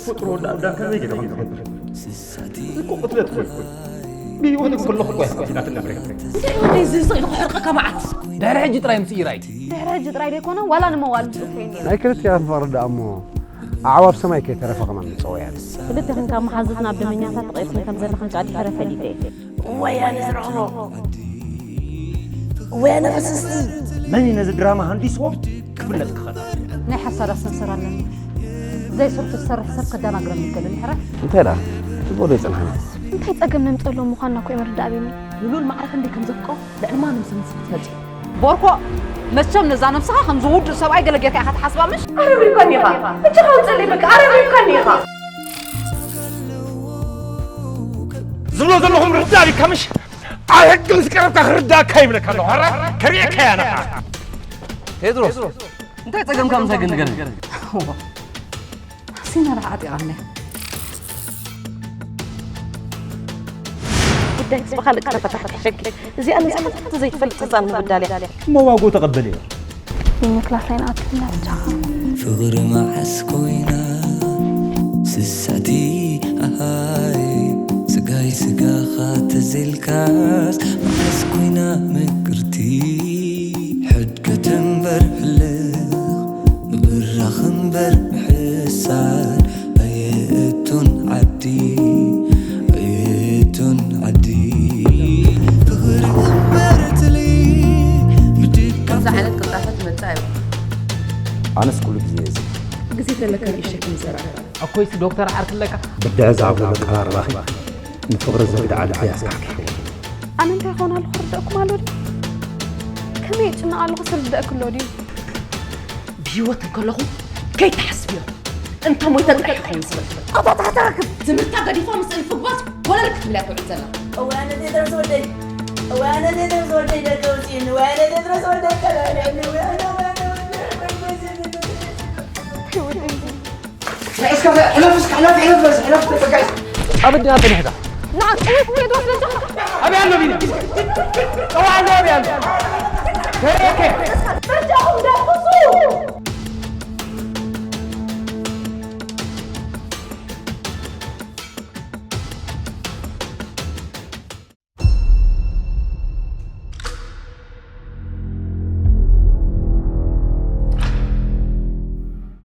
ፍጡር ወዲ ኣዳም ከመይ ገይሩ ከም ዝገብር እዚ እኮ ቅትለት እኮ እዩ። ብህይወት እኮ ኣለኹ እኮ እያ ፋሲካ ትነብር። እንታይ ወደይ ዝስቕ ኢሉ ክሕርቀካ መዓት። ድሕሪ ሕጂ ጥራይ ምስ ኢራይ። ድሕሪ ሕጂ ጥራይ ደይኮነ ዋላ ንመዋል ምጽእ ኮይኑ። ናይ ክልቲኣን ፍቕሪ ደኣ እሞ ኣዕዋፍ ሰማይ ከይተረፈ ከማን ምጸወያን። ክልተኽን ካብ መሓዙት ናብ ደመኛታት ተቐይርክን ከም ዘለኽን ከኣ ድሕረ ፈሊጠ። ወያነ ዝረኽቦ ወያነ ፍስስቲ። መን እዩ ነዚ ድራማ ሃንዲስዎ ክፍለጥ ክኽእል። ናይ ሓሳድ ኣሰንሰር ኣለኒ። ዘይሰርሑ ዝሰርሕ ሰብ ከደናግረኒ ይከኣል እንድሕረ። እንታይ ደኣ? ጽቡቕ ዶ ይጽንሓኒ? እንታይ ጸገም ነምጸሎም ምዃንና እኮ እዮም ርዳእ ቢኒ። ንሉል ማዕረ ክንደይ ከም ዘፍቅሮ ልዕሊ ማንም ሰብ ንስኺ ትፈልጪ። ቦርኮ፣ መቸም ነዛ ነብስኻ ከምዚ ውዱእ ሰብኣይ ገለ ጌርካ ኢኻ ትሓስባ ምሽ? ኣረቢብካኒ ኢኻ። እጅኻ ውጽእለይ በቃ፣ ኣረቢብካኒ ኢኻ። ዝብሎ ዘለኹም ርዳእ ቢካ ምሽ? ኣብ ሕጊ ምስ ቀረብካ ክርዳእካ ይብለካ ኣለኹ። ኣረ፣ ከርእየካ እያ ንኻ። ቴድሮስ፣ እንታይ ጸገምካ ምሳይ ግን ንገረኒ። ሲነራ ዓጢቓ እኒኣ። ጉዳይስ ብኻልእ ከተፈታሕትሐኪ። እዚኣ ነዛ ሓንቲ ዘይትፈልጥ ህጻን ምብዳል እያ። እሞ ዋግኡ ተቐበልዮ። ቢኒ ክላስ ኣይንኣቱን ኢና ብቻኻ። ፍቕሪ መዓስ ኮይና ስስዕቲ ኣሃይ፣ ስጋይ ስጋኻ ተዘልካስ መዓስ ኮይና ምቅርቲ። ሕድገት እምበር ሕልኽ፣ ምብራኽ እምበር ምሕሳር፣ ኣየእቱን ዓዲ፣ ኣየእቱን ዓዲ። ፍቕሪ እምበር ትሊ፣ ምድቃፍ ከምዚ ዓይነት ቅልጣፈ ትመጽእ ኣይብሉን። ኣነስ ኩሉ ግዜ እዚ ግዜ ተለካ ንእሸት ይዘራረብ። ኣኮይሲ ዶክተር ዓርኪ ኣለካ? ብድዐ ዝዓብለሎ ኣቀራርባኺ ንፍቕሪ ዘግድዓ ልበይ ኣስካሕኪሕዎ። ኣነ እንታይ ክኸውን ኣለኹ ክርደእኩም ኣሎ ድዩ? ከመይ ይጭነቕ ኣለኹ ዝርደእክ ኣሎ ድዩ? ብህይወት እንከለኹ ከይትሓስብዮ። እንተ ሞይተ ጥራሕ ይኸውን ዝብል። ኣታ ታሕታ ርክብ። ትምህርታ ገዲፋ ምስ እልፊ ጓዝ ኮለል ክትብል እያ ትውዕል ዘላ። እዋነ ቴድሮስ ወደይ፣ እዋነ ቴድሮስ ወደይ ደቂ ኣውፅእኒ፣ እዋነ ቴድሮስ ወደይ ከላልዕኒ፣ እዋነ፣ እዋነ፣ እዋነ፣ እዋነ፣ እዋነ። እስከ ሕለፍ፣ እስከ ሕለፍ፣ ሕለፍ፣ በዚ ሕለፍ፣ ተጠቃሽ። ኣብ እንዲና ጸኒሕካ? ንዓ፣ ወይ ቴድሮስ በጃኻ። ኣበይ ኣሎ ቢኒ? ጸዋዕ ኣሎ፣ ኣበይ ኣሎ? ተረከ። በጃኹም ደምስሱ።